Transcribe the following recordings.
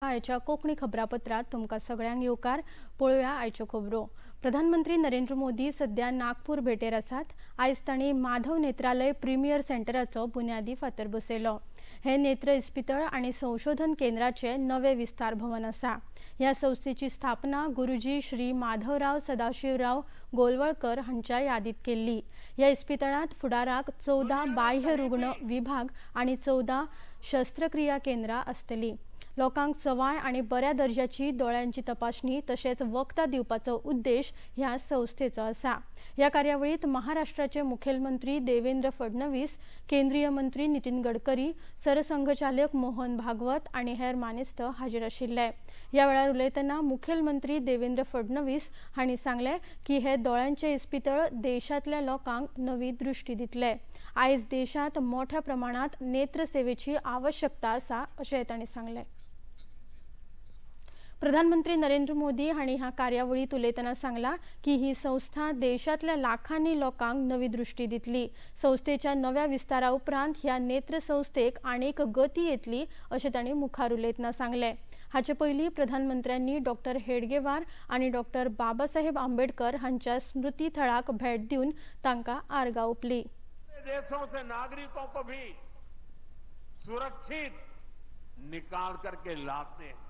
आयच्या कोंकणी खबरापत्रात तुमकां सगळ्यांक येवकार. पळोवया आयच्यो खबरो. प्रधानमंत्री नरेंद्र मोदी सध्या नागपूर भेटेर आसात. आयज तांणी माधव नेत्रालय प्रिमियर सेंटराचो बुन्यादी फातर बसयलो. हे नेत्र इस्पितळ आनी संशोधन केंद्राचे नवे विस्तार भवन आसा. ह्या संस्थेची स्थापना गुरुजी श्री माधवराव सदाशिवराव गोलवळकर हांच्या यादीत केल्ली. ह्या इस्पितळांत फुडाराक 14 बाह्य रुग्ण विभाग आनी 14 शस्त्रक्रिया केंद्रां आसतली. लोकांक सवाय आनी बऱ्या दर्जाची दोळ्यांची तपासणी तशेंच वखदां दिवपाचो उद्देश ह्या संस्थेचो आसा. ह्या कार्यावळींत महाराष्ट्राचे मुखेलमंत्री देवेंद्र फडणवीस, केंद्रीय मंत्री नितीन गडकरी, सरसंघचालक मोहन भागवत आनी हेर मानेस्त हाजीर आशिल्ले. ह्या वेळार उलयतना मुखेलमंत्री देवेंद्र फडणवीस हांणी सांगलें की हे दोळ्यांचे इस्पितळ देशांतल्या लोकांक नवी दृश्टी दितले. आयज देशांत मोठ्या प्रमाणांत नेत्र सेवेची आवश्यकता आसा अशें तांणी सांगलें. प्रधानमंत्री नरेंद्र मोदी हांणी ह्या कार्यावळींत उलयतना सांगला की ही संस्था देशांतल्या लाखांनी लोकांक नवी दृश्टी दितली. संस्थेच्या नव्या विस्तारा उपरांत ह्या नेत्र संस्थेक आनीक गती येतली अशें तांणी मुखार उलयतना सांगलें. हाचे पयलीं प्रधानमंत्र्यांनी डॉक्टर हेडगेवार आनी डॉक्टर बाबासाहेब आंबेडकर हांच्या स्मृती थळाक भेट दिवन तांकां आर्गां ओंपली. देशों से नागरिकों को भी सुरक्षित निकाल करके लाते हैं.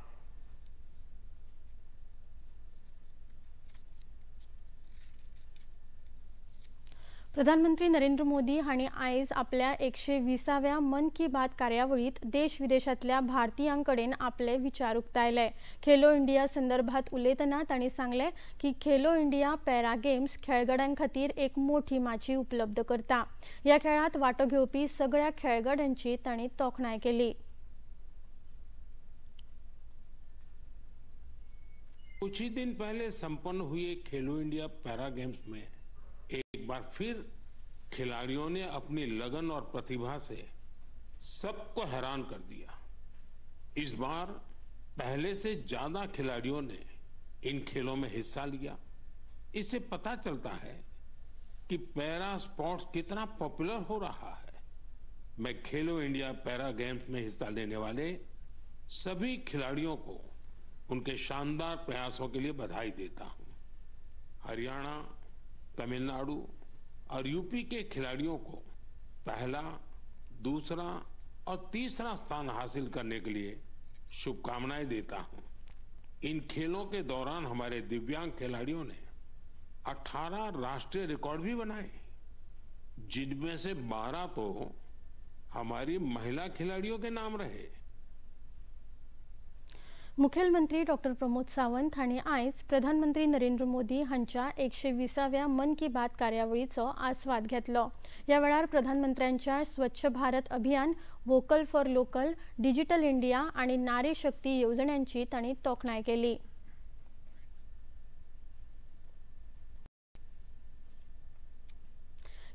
प्रधानमंत्री नरेंद्र मोदी हांणी आयज आपल्या 120व्या मन की बात कार्यावळींत देश विदेशांतल्या भारतीयां कडेन आपले विचार उक्तायले. खेलो इंडिया संदर्भात उलयतना तांणी सांगलें की खेलो इंडिया पॅरा गेम्स खेळगड्यां खातीर एक मोठी माची उपलब्ध करता. ह्या खेळांत वांटो घेवपी सगळ्या खेळगड्यांची तांणी तोखणाय केली. कुछ ही दिन पहले संपन्न हुए खेलो इंडिया पैरा गेम्स में एक बार फिर खिलाड़ियों ने अपनी लगन और प्रतिभा से सबको हैरान कर दिया. इस बार पहले से ज्यादा खिलाड़ियों ने इन खेलों में हिस्सा लिया. इससे पता चलता है कि पैरा स्पोर्ट्स कितना पॉपुलर हो रहा है. मैं खेलो इंडिया पैरा गेम्स में हिस्सा लेने वाले सभी खिलाड़ियों को उनके शानदार प्रयासों के लिए बधाई देता हूं. हरियाणा, तमिलनाडु और यूपी के खिलाड़ियों को पहला, दूसरा और तीसरा स्थान हासिल करने के लिए शुभकामनाएं देता हूं. इन खेलों के दौरान हमारे दिव्यांग खिलाड़ियों ने 18 राष्ट्रीय रिकॉर्ड भी बनाए, जिनमें से 12 तो हमारी महिला खिलाड़ियों के नाम रहे. मुखेलमंत्री डॉक्टर प्रमोद सावंत हांणी आयज प्रधानमंत्री नरेंद्र मोदी हांच्या 120व्या मन की बात कार्यावळीचो आस्वाद घेतलो. ह्या वेळार प्रधानमंत्र्यांच्या Swachh Bharat Abhiyan, vocal for local, digital India आनी नारी शक्ती येवजण्यांची तांणी तोखणाय केली.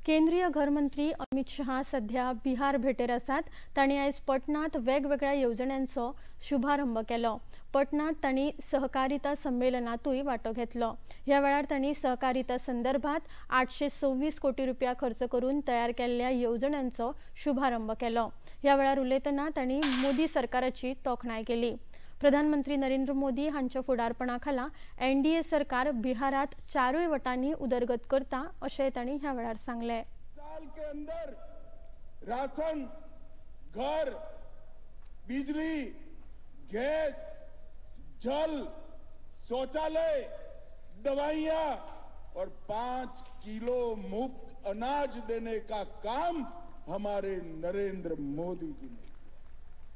केंद्रीय घरमंत्री अमित शहा सध्या बिहार भेटेर आसात. तांणी आयज पटनांत वेगवेगळ्या येवजण्यांचो शुभारंभ केलो. पटनांत तांणी सहकारिता संमेलनातूय वांटो घेतलो. ह्या वेळार तांणी सहकारिता संदर्भात 826 कोटी रुपया खर्च करून तयार केल्ल्या येवजण्यांचो शुभारंभ केलो. ह्या वेळार उलयतना तांणी मोदी सरकाराची तोखणाय केली. प्रधानमंत्री नरेंद्र मोदी हांच्या फुडारपणा खाला एनडीए सरकार बिहारात चारूय वटांनी उदरगत करता अशें तांणी ह्या वेळार सांगलें. साल के अंदर राशन, घर, बिजली, गैस, जल, शौचालय, दवाइयां और 5 किलो मुफ्त अनाज देने का काम हमारे नरेंद्र मोदी जी ने।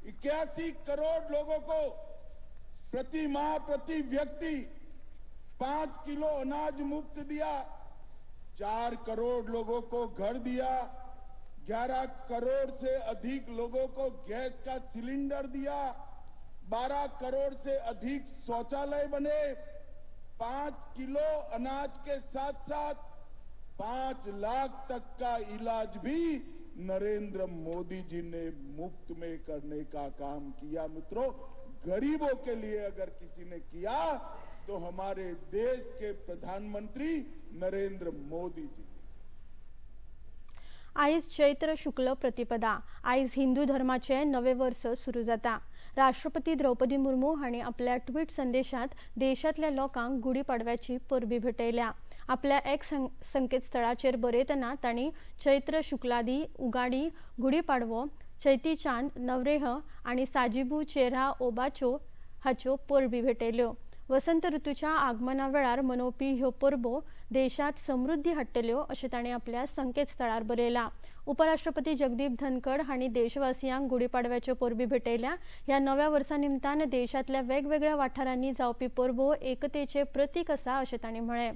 81 करोड़ लोगों को प्रति माह प्रति व्यक्ति 5 किलो अनाज मुफ्त दिया, 4 करोड़ लोगों को घर दिया, 11 करोड़ से अधिक लोगों को गैस का सिलेंडर दिया, 12 करोड़ से अधिक शौचालय बने, 5 किलो अनाज के साथ साथ 5 लाख तक का इलाज भी नरेंद्र मोदी जी ने मुफ्त में करने का काम किया। मित्रों, गरीबों के लिए अगर किसी ने किया तो हमारे देश के प्रधानमंत्री नरेंद्र मोदी जी। आयज चैत्र शुक्ल प्रतिपदा। आयज हिंदू धर्माचे नवे वर्स सुरू जाता। राष्ट्रपती द्रौपदी मुर्मू हांणी आपल्या ट्वीट संदेशात देशांतल्या लोकांक गुढीपाडव्याची परबी भेटयल्या। आपल्या एक्स संकेतस्थळाचेर बरयतना तांणी चैत्र शुक्लादी उगाडी गुढीपाडवो चैतीचांद नवरेह आनी साजिबू चेरा ओबाचो हाच्यो परबी भेटयल्यो। वसंत ऋतूच्या आगमना वेळार मनोवपी ह्यो परबो देशात समृद्धी हाडटल्यो अशें तांणी आपल्या संकेतस्थळार बरयलां। उपराष्ट्रपती जगदीप धनखड हांणी देशवासियांक गुढीपाडव्याच्यो परबी भेटयल्या। ह्या नव्या वर्सा निमतान देशांतल्या वेगवेगळ्या वाठारांनी जावपी परबो एकतेचे प्रतीक आसा अशें तांणी म्हळें।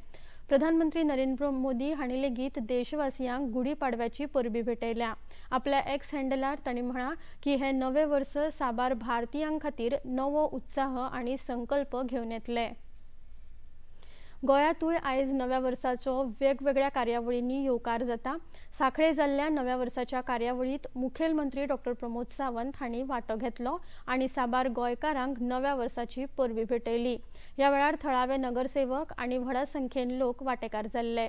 प्रधानमंत्री नरेंद्र मोदी हांणी लेगीत देशवासियांक गुढीपाडव्याची परबी भेटयल्या। आपल्या एक्स हँडलार तांणी म्हळां की हे नवे वर्स साबार भारतीयां खातीर नवो उत्साह आनी संकल्प घेवन येतले। गोंयांतूय आयज नव्या वर्साचो वेगवेगळ्या कार्यावळींनी येवकार जाता। सांखळे जाल्ल्या नव्या वर्साच्या कार्यावळींत मुखेलमंत्री डॉक्टर प्रमोद सावंत हांणी वांटो घेतलो आनी साबार गोंयकारांक नव्या वर्साची परबी भेटयली। ह्या वेळार थळावे नगरसेवक आनी व्हडा संख्येन लोक वांटेकार जाल्ले।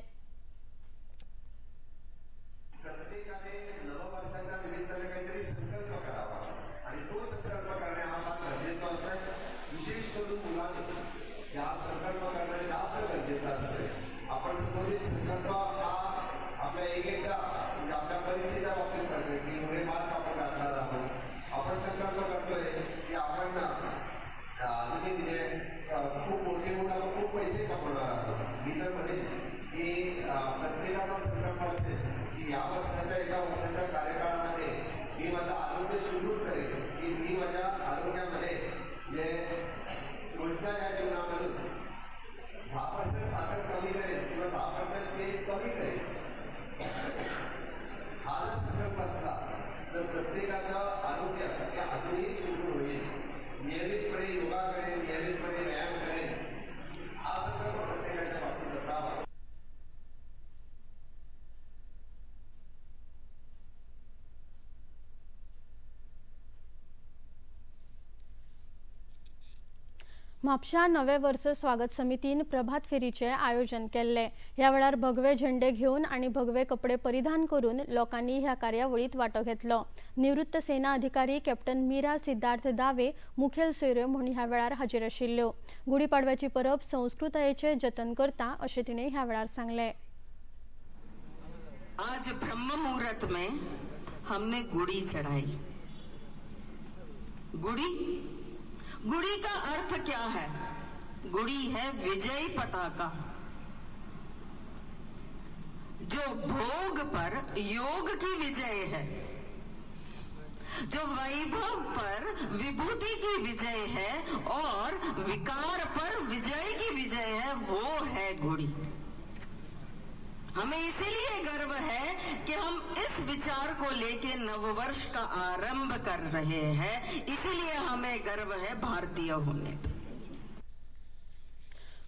म्हापशा नवे वर्स स्वागत समितीन प्रभात फेरीचे आयोजन केल्ले। ह्या वेळार भगवे झेंडे घेवन आनी भगवे कपडे परिधान करून लोकांनी ह्या कार्यावळीत वांटो घेतलो। निवृत्त सेना अधिकारी कॅप्टन मीरा सिद्धार्थ दावे मुखेल सोयऱ्यो म्हूण ह्या वेळार हाजीर आशिल्ल्यो। गुढीपाडव्याची परब संस्कृतायेचे जतन करता अशें तिणें ह्या वेळार सांगलें। आज ब्रह्म मुहूर्त में हमने गुड़ी चढ़ाई। गुड़ी गुड़ी का अर्थ क्या है? गुड़ी है विजयी पताका, जो भोग पर योग की विजय है, जो वैभव पर विभूति की विजय है और विकार पर विजय की विजय है, वो है गुड़ी। हमें इसीलिए गर्व है कि हम इस विचार को लेके नववर्ष का आरंभ कर रहे हैं, इसीलिए हमें गर्व है भारतीय होने पे।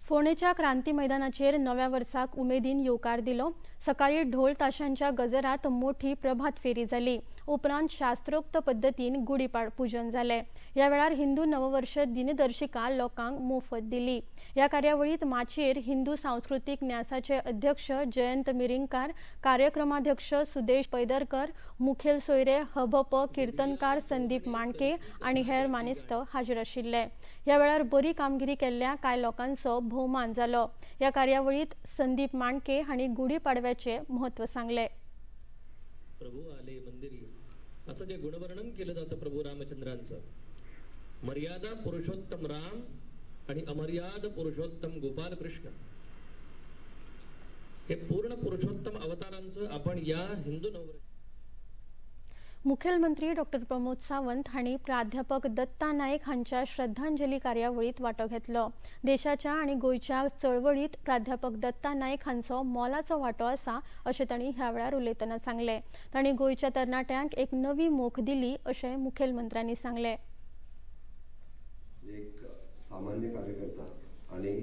फोंडेच्या क्रांती मैदानाचेर नव्या वर्साक उमेदीन येवकार दिलो। सकाळी ढोल ताशांच्या गजरात मोठी प्रभात फेरी जाली। उपरांत शास्त्रोक्त पद्दतीन गुढीपाड पूजन जालें। ह्या वेळार हिंदू नववर्ष दिनदर्शिका लोकांक मोफत दिली। ह्या कार्यावळीत माचयेर हिंदू सांस्कृतीक न्यासाचे अध्यक्ष जयंत मिरिंगकार, कार्यक्रमाध्यक्ष सुदेश पैदरकर, मुखेल सोयरे हभप कीर्तनकार संदीप माणके आनी हेर मानेस्त हाजीर आशिल्ले। ह्या वेळार बरी कामगिरी केल्ल्या कांय लोकांचो भोवमान जालो। ह्या कार्यावळीत संदीप माणके हांणी गुढीपाडव्याचे म्हत्व सांगले। प्रभू आले मंदिरी असं जे गुणवर्णन केलं जातं प्रभू रामचंद्रांचं, मर्यादा पुरुषोत्तम राम आणि अमर्याद पुरुषोत्तम गोपाल कृष्ण हे पूर्ण पुरुषोत्तम अवतारांचं आपण या हिंदू नववर्ष। मुखेलमंत्री डॉक्टर प्रमोद सावंत हांणी प्राध्यापक दत्ता नायक हांच्या श्रद्धांजली कार्यावळीत वांटो घेतलो। देशाच्या आनी गोंयच्या चळवळीत प्राध्यापक दत्ता नायक हांचो मोलाचो वांटो आसा अशें तांणी ह्या वेळार उलयतना सांगलें। तांणी गोंयच्या तरणाट्यांक एक नवी मोख दिली अशें मुखेलमंत्र्यांनी सांगलें। एक सामान्य कार्यकर्ता आणि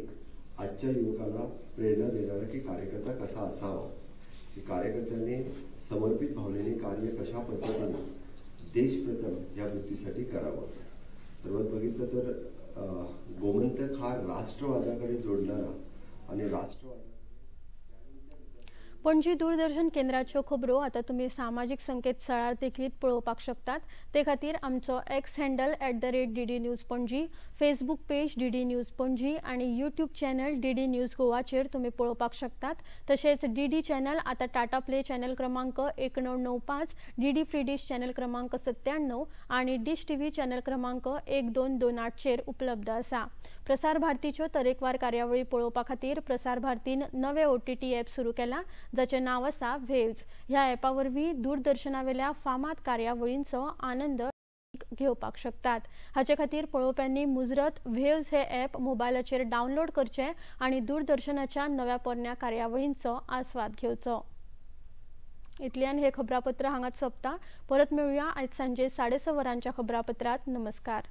आजच्या युवकाला प्रेरणा देणारा की कार्यकर्ता कसा असावा, की कार्यकर्त्यांनी समर्पित भावनेने कार्य कशा पद्धतीने देशप्रथम या वृत्तीसाठी करावं। सर्वात बघितलं तर गोमंतक हा राष्ट्रवादाकडे जोडणारा आणि राष्ट्रवाद। पणजी दूरदर्शन केंद्राच्यो खबरो आतां तुमी सामाजीक संकेतस्थळार देखीत पळोवपाक शकतात. ते खातीर आमचो X handle @DD News Panaji, Facebook page DD News Panaji आनी यूट्यूब चॅनल DD news गोवाचेर तुमी पळोवपाक शकतात. तशेंच DD channel आतां टाटा प्ले चॅनल क्रमांक 1995, DD free dish channel क्रमांक 97 आनी डिश TV channel क्रमांक 1228चेर उपलब्ध आसा. प्रसार भारतीच्यो तरेकवार कार्यावळी पळोवपा खातीर प्रसार भारतीन नवे OTT app सुरू केला, जाचें नांव आसा वेव्ज. ह्या ॲपा वरवीं दूरदर्शनावेल्या फामाद कार्यावळींचो आनंद घेवपाक शकतात. हाचे खातीर पळोवप्यांनी मुजरत वेव्ज हे ॲप मोबायलाचेर डावनलोड करचें आनी दूरदर्शनाच्या नव्या पोरण्या कार्यावळींचो आस्वाद घेवचो. इतल्यान हे खबरापत्र हांगाच सोंपता. परत मेळुया आयज सांजे 6:30 वरांच्या खबरापत्रांत. नमस्कार.